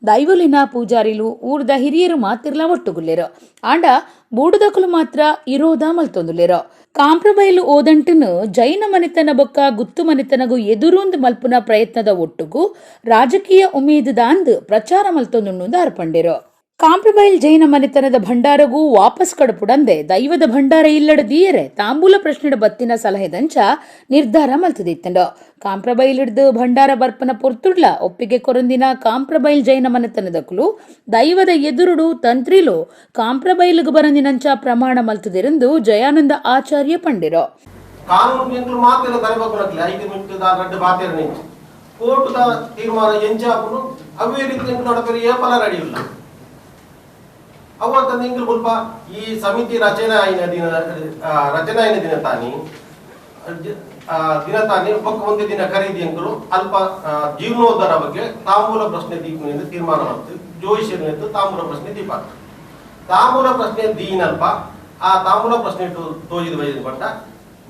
ದೈವಲಿನ ಪೂಜಾರಿಲು, ಊರ್ದ ಹಿರಿಯರು ಮಾತಿರ್ಲ ಒಟ್ಟುಗುಲ್ಲೆರು. ಆಂಡ ಬೂಡುದಕುಲು ಮಾತ್ರ ಇರೋದ ಮಲ್ತೊಂದುಲ್ಲೆರು. ಕಾಂಪ್ರಬೈಲು ಓದಂಟನು ಜೈನ ಮನೆತನ ಬೊಕ್ಕ ಗುತ್ತು ಮನೆತನಗು ಎದುರುಂದು ಮಲ್ಪುನ ಪ್ರಯತ್ನದ ಒಟ್ಟುಗು ರಾಜಕೀಯ ಉಮೇದುದಾಂದು ಪ್ರಚಾರ ಮಲ್ತೊಂದುಂಡು ಅರ್ಪಂಡಿರು. ಕಾಂಪ್ರಬೈಲ್ ಜೈನ ಮನೆತನದ ಭಂಡಾರಗೂ ವಾಪಸ್ ಕಡಪುಡಂದೆ ದೈವದ ಭಂಡಾರ ಇಲ್ಲಡದೀಯರೆ ತಾಂಬೂಲ ಪ್ರಶ್ನೆಡ ಬತ್ತಿನ ಸಲಹೆದಂಚ ನಿರ್ಧಾರ ಮಲ್ತದಿತ್ತಂಡು. ಕಾಂಪ್ರಬೈಲ್ ಹಿಡ್ದು ಭಂಡಾರ ಬರ್ಪನ ಪೊರ್ತುಡ್ಲ ಒಪ್ಪಿಗೆ ಕೊರಂದಿನ ಕಾಂಪ್ರಬೈಲ್ ಜೈನ ಮನೆತನದಕುಲು ದೈವದ ಎದುರುಡು ತಂತ್ರಿಲು ಕಾಂಪ್ರಬೈಲ್ಗ್ ಬರಂದಿನಂಚ ಪ್ರಮಾಣ ಮಲ್ತದಿರಂದು ಜಯಾನಂದ ಆಚಾರ್ಯ ಪಂಡಿರೋ. ಕಾನೂನು ಮಾತೆಲ್ಲ ತರಬೇಕು ಕೋರ್ಟುದ ತೀರ್ಮಾನ ಎಂಚಾಪುನು ಅವೇ ರೀತಿ ಏಪಲ ರೆಡಿ ಇಲ್ಲ. ಅವತ್ತಂದು ಇಂಗ್ಲು ಮುಲ್ಪ ಈ ಸಮಿತಿ ರಚನೆ ಆಯಿನ ದಿನ ರಚನೆ ಆಯಿನ ದಿನ ತಾನಿ ದಿನ ತಾನಿ ಒಕ್ಕ ಒಂದೇ ದಿನ ಖರೀದಿ ಅಂಕಲು ಅಲ್ಪ ಜೀರ್ಣೋದ್ಧಾರ ಬಗ್ಗೆ ತಾಂಬೂಲ ಪ್ರಶ್ನೆ ದೀಪನಿಂದ ತೀರ್ಮಾನ ಮಾಡ್ತು. ಜೋಯಿಷಿಯಲ್ಲಿದ್ದು ತಾಂಬೂಲ ಪ್ರಶ್ನೆ ದೀಪ ತಾಂಬೂಲ ಪ್ರಶ್ನೆ ದೀನಲ್ಪ ಆ ತಾಂಬೂಲ ಪ್ರಶ್ನೆ ತೋಜಿದ ಬೈದ ಪಟ್ಟ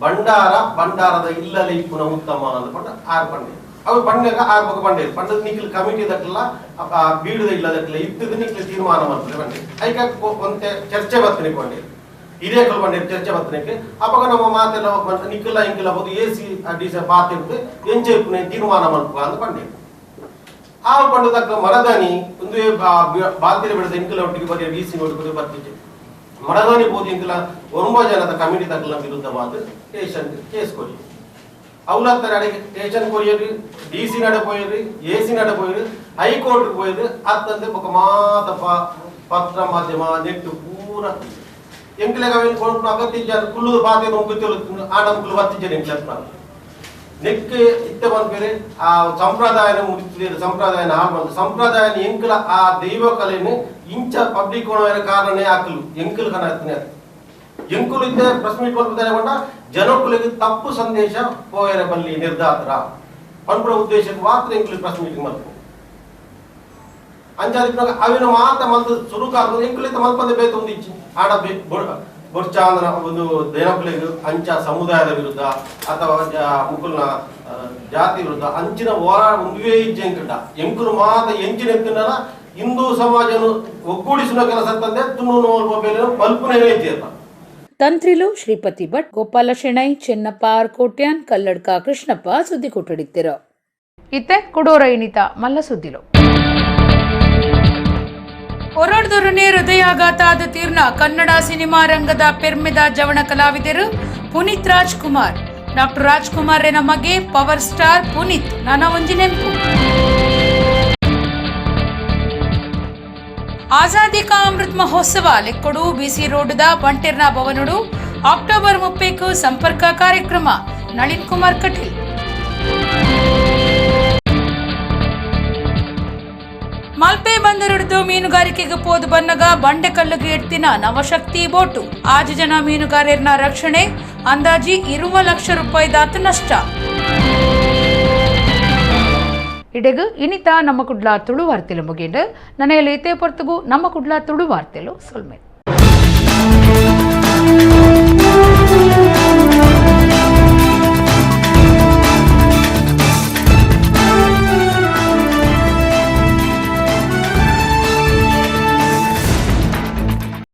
ಭಂಡಾರ ಭಂಡಾರದ ಇಲ್ಲಲೆ ಇಪ್ಪುನ ಉತ್ತಮ ಅಂದ್ಕೊಂಡ ಆರು ಪಂಡೆ ಅವು ಬಂಡೆಗ ಆರು ಬೊಕ್ಕ ಬಂಡೆ ಪಂಡದ ನಿಖಿಲ್ ಕಮಿಟಿ ದಕ್ಕಲ್ಲ ಬೀಡುದ ಇಲ್ಲದಕ್ಕಲ್ಲ ಇದ್ದದ ನಿಖಿಲ್ ತೀರ್ಮಾನ ಮಾಡ್ತಾರೆ ಬಂಡೆ ಐಕ ಒಂತೆ ಚರ್ಚೆ ಬರ್ತನಿಗೆ ಬಂಡೆ ಹಿರಿಯಕಲ್ ಬಂಡೆ ಚರ್ಚೆ ಬರ್ತನಿಗೆ ಅವಾಗ ನಮ್ಮ ಮಾತೆಲ್ಲ ನಿಖಿಲ ಇಂಕಿಲ ಹೋದು A C D C ಪಾತಿರ್ದು ಎಂಚೆ ಇಪ್ಪುನ ತೀರ್ಮಾನ ಮಲ್ಪ ಅಂತ ಬಂಡೆ ಆ ಪಂಡದಕ್ಕ ಮರದಾನಿ ಒಂದು ಬಾಲ್ತಿರ ಬೆಳೆದ ಇಂಕಿಲ ಒಟ್ಟಿಗೆ ಬರೀ ಡಿ ಸಿ ಒಟ್ಟಿಗೆ ಬರ್ತಿದ್ದೆ ಮರದಾನಿ ಬೋದು ಇಂಕಿಲ ಒಂಬ ಜನದ ಕಮಿಟಿ ತಕ್ಕಲ ವಿರುದ್ಧವಾದ ಸ್ಟೇಷನ್ ಕೇಸ್ ಕೊಡಿ ಅವಲತ್ತರ ಅಡಿಗೆ ಸ್ಟೇಷನ್ ಕೊಯ್ಯರಿ ಡಿ ಸಿ ನಡೆ ಪೋಯಿರಿ ಎ ಸಿ ನಡೆ ಪೋಯಿರಿ ಹೈಕೋರ್ಟ್ ಪೋಯಿರಿ ಅತ್ತಂದೆ ಬೊಕ ಮಾತ ಪತ್ರ ಮಾಧ್ಯಮ ನೆಟ್ ಪೂರ ಎಂಕ್ಲೆಗ್ ಅವೇನು ಕೊಡ್ಪುನ ಅಗತ್ಯ ಕುಲ್ಲು ಬಾತೆ ಮುಗ್ಗುತ್ತಲು ಆಡ ಮುಗ್ಲು ಬತ್ತಿಜ್ಜಾನೆ ಎಂಕ್ಲೆ ನೆಕ್ ಇತ್ತೆ ಪನ್ಪೆರ್ ಆ ಸಂಪ್ರದಾಯನ ಮುಗಿತಿದೆ ಸಂಪ್ರದಾಯನ ಹಾಳು ಮಲ್ತ್ ಸಂಪ್ರದಾಯನ ಎಂಕ್ಲ ಆ ದೈವ ಕಲೆನ್ ಇಂಚ ಪಬ್ಲಿಕ್ ಕೊನೊಯೆರೆ ಕಾರಣನೇ ಅಕುಲು ಎಂಕುಲು ಕನತ್ನೆ ಎಂಕುಲು ಇತ್ತೆ ಪ್ರೆಸ್ ಮೀಟ್ ಮಲ್ಪುದಾನೆ ಪಂಡ ಜನಕುಲೆಗ್ ತಪ್ಪು ಸಂದೇಶ ಪೋಯೆರೆ ಬಲ್ಲಿ ನಿರ್ಧಾರ ಪನ್ಪುನ ಉದ್ದೇಶಕ್ಕೆ ಮಾತ್ರ ಎಂಕುಲು ಪ್ರೆಸ್ ಮೀಟಿಂಗ್ ಮಲ್ಪು ಅಂಚಾದಿಪ್ಪುನಗ ಅವಿನ ಮಾತ ಮಲ್ತ್ ಸುರುಕಾಪುನ ಎಂಕುಲು ಇತ್ತೆ ಮಲ್ಪಂದೆ ಬೇತೆ ಉಂದಿಜ್ಜಿ ಆಡ ಬೊರ್ಚಾಂದ್ರ ಒಂದು ಜನಕುಲೆಗ್ ಅಂಚ ಸಮುದಾಯದ ವಿರುದ್ಧ ಅಥವಾ ಮುಕುಲ್ನ ಜಾತಿ ವಿರುದ್ಧ ಅಂಚಿನ ಹೋರಾಟ ಒಂದುವೇ ಇಜ್ಜಿ ಎಂಕುಂಡ ಎಂಕುಲು ಮಾತ ಎಂಚಿನ ಎತ್ತುಂಡಲ ಹಿಂದೂ ಸಮಾಜನು ಒಗ್ಗೂಡಿಸುವ ಕೆಲಸ ತಂದೆ ತುಣ್ಣು ಬೇರೆ ಮಲ್ಪುನೇ ಇಜ್ಜಿ. ತಂತ್ರಿಲು ಶ್ರೀಪತಿ ಭಟ್, ಗೋಪಾಲ ಶೆಣೈ, ಚೆನ್ನಪ್ಪ ಆರ್ ಕೋಟ್ಯಾನ್, ಕಲ್ಲಡ್ಕ ಕೃಷ್ಣಪ್ಪ ಸುದ್ದಿ ಕೊಟ್ಟಡಿತ್ತಿರು. ಇತ್ತೆ ಕುಡೋರ ಇನಿತ ಮಲ್ಲ ಸುದ್ದಿಲು. ಹೊರಡ್ದೊರನೆ ಹೃದಯಾಘಾತ ಆದ ತೀರ್ನ ಕನ್ನಡ ಸಿನಿಮಾ ರಂಗದ ಪೆರ್ಮೆದ ಜವಣ ಕಲಾವಿದರು ಪುನೀತ್ ರಾಜ್ಕುಮಾರ್. ಡಾಕ್ಟರ್ ರಾಜ್ಕುಮಾರ್ ರೆನ ಮಗೆ ಪವರ್ ಸ್ಟಾರ್ ಪುನೀತ್ ನಾನಾ ಒಂಜಿ ನೆಂಪು. ಆಜಾದಿ ಕಾ ಅಮೃತ್ ಮಹೋತ್ಸವ ಲೆಕ್ಕೊಡು ಬಿಸಿ ರೋಡ್ದ ಬಂಟೆರ್ನ ಭವನಡು ಅಕ್ಟೋಬರ್ 30 ಸಂಪರ್ಕ ಕಾರ್ಯಕ್ರಮ. ನಳಿನ್ ಕುಮಾರ್ ಕಟೀಲ್. ಮಲ್ಪೆ ಬಂದರಿಡಿದು ಮೀನುಗಾರಿಕೆಗೆ ಪೋದು ಬನ್ನಗ ಬಂಡೆಕಲ್ಲಿಗೆ ಎಡ್ತಿನ ನವಶಕ್ತಿ ಬೋಟು. ಆಜು ಜನ ಮೀನುಗಾರರನ್ನ ರಕ್ಷಣೆ, ಅಂದಾಜಿ 20 ಲಕ್ಷ ರೂಪಾಯಿ ದಾತು ನಷ್ಟ. ಇಡೆಗು ಇನಿತ ನಮ್ಮ ಕುಡ್ಲ ತುಳು ವಾರ್ತೆಲು ಮುಗಿಂಡು. ನನಯಲ್ಲಿ ಇತೇ ಪೊರ್ತುಗು ನಮ್ಮ ಕುಡ್ಲ ತುಳು ವಾರ್ತೆಲು ಸೊಲ್ಮೆ.